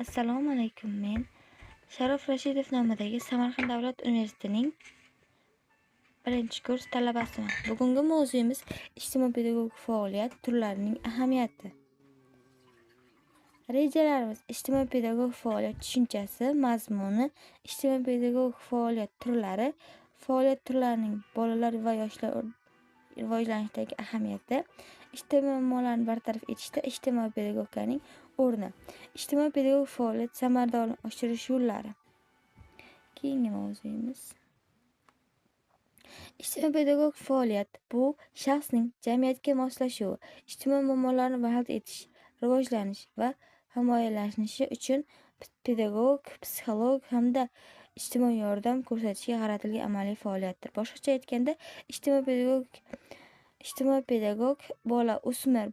Assalomu alaykum. Men Sharof Rashidov nomidagi Samarqand davlat universitetining 1-kurs talabasiman. Bugungi mavzuyimiz ijtimoiy pedagogik faoliyat turlarining ahamiyati. Rejalarimiz: ijtimoiy pedagogik faoliyat tushunchasi, mazmuni, ijtimoiy pedagogik faoliyat turlari, faoliyat turlarining bolalar va yoshlar rivojlanishidagi ahamiyati, ijtimoiy muammolarni bartaraf etishda ijtimoiy pedagogikaning o'rni, ijtimoiy pedagogik faoliyat samaradorligini oshirish yo'llari. Keyingi mavzuyimiz ijtimoiy pedagogik faoliyat bu shaxsning jamiyatga moslashuvi, ijtimoiy muammolarni hal etish, rivojlanish va himoyalanishi uchun pedagogik, psixologik hamda ijtimoiy yordam ko'rsatishga qaratilgan amaliy faoliyatdir. Boshqacha aytganda, ijtimoiy pedagog bola, o'smir,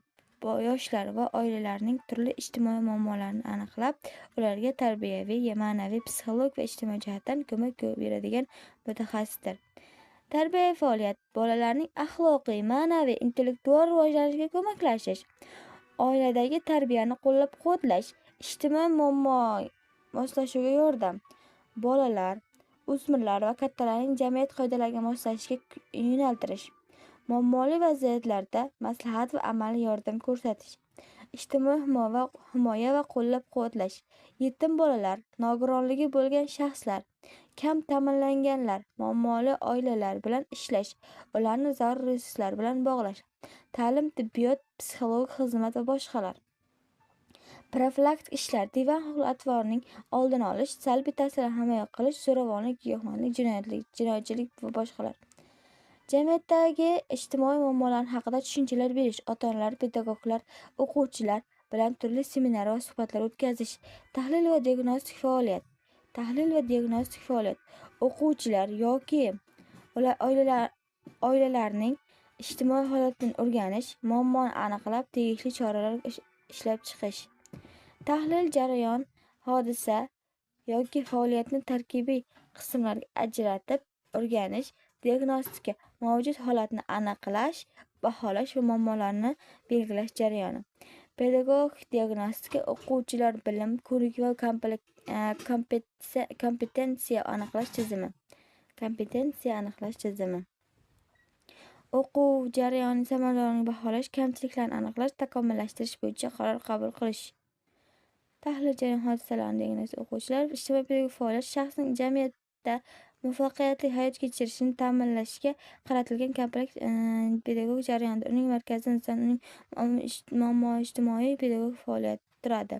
yoshlar va oilalarning turli ijtimoiy muammolarini aniqlab, ularga tarbiyaviy, ma'naviy, psixologik va ijtimoiy jihatdan ko'mak beradigan mutaxassisdir. Tarbiyaviy faoliyat bolalarning axloqiy, ma'naviy, intellektual rivojlanishiga ko'maklashish, oiladagi tarbiyani qo'llab-quvvatlash, ijtimoiy muammo moslashuvga yordam, bolalar, o'smirlar va kattalarning jamiyat qoidalariga moslashishiga yo'naltirish, muammoli vaziyatlarda maslahat va amaliy yordam ko'rsatish, ijtimoiy himoya va qo'llab-quvvatlash, yetim bolalar, nogironligi bo'lgan shaxslar, kam ta'minlanganlar, muammoli oilalar bilan ishlash, ularni zarur resurslar bilan bog'lash, ta'lim, tibbiyot, psixologik xizmat va boshqalar. Profilaktik ishlar divan xulq-atvorining oldini olish, salbiy ta'sirlarni himoya qilish, zo'ravonlik, giyohvandlik, jinoyatchilik va boshqalar. Jamiyatdagi ijtimoiy muammolar haqida tushunchalar berish, ota-onalar, pedagoglar, o'quvchilar bilan turli seminar va suhbatlar o'tkazish, tahlil va diagnostik faoliyat. Tahlil va diagnostik faoliyat o'quvchilar yoki oilalarning ijtimoiy holatini o'rganish, muammoni aniqlab, tegishli choralar ishlab chiqish. Tahlil jarayon, hodisa yoki faoliyatni tarkibiy qismlarga ajratib o'rganish, diagnostika mavjud holatni aniqlash, baholash va muammolarni belgilash jarayoni. Pedagogik diagnostika o'quvchilar bilim, ko'nikma va kompetensiya aniqlash tizimi. Kompetensiya aniqlash tizimi. O'quv jarayonining samaradorligini baholash, kamchiliklarni aniqlash, takomillashtirish bo'yicha qaror qabul qilish. Tahlil jarayon hodisalarini diagnostika o'quvchilar ijtimoiy pedagogik faoliyat shaxsning jamiyatda muvaffaqiyatli hayot kechirishini ta'minlashga qaratilgan kompleks pedagogik jarayondir. Uning markazida inson, uning muammo ijtimoiy pedagogik faoliyat turadi.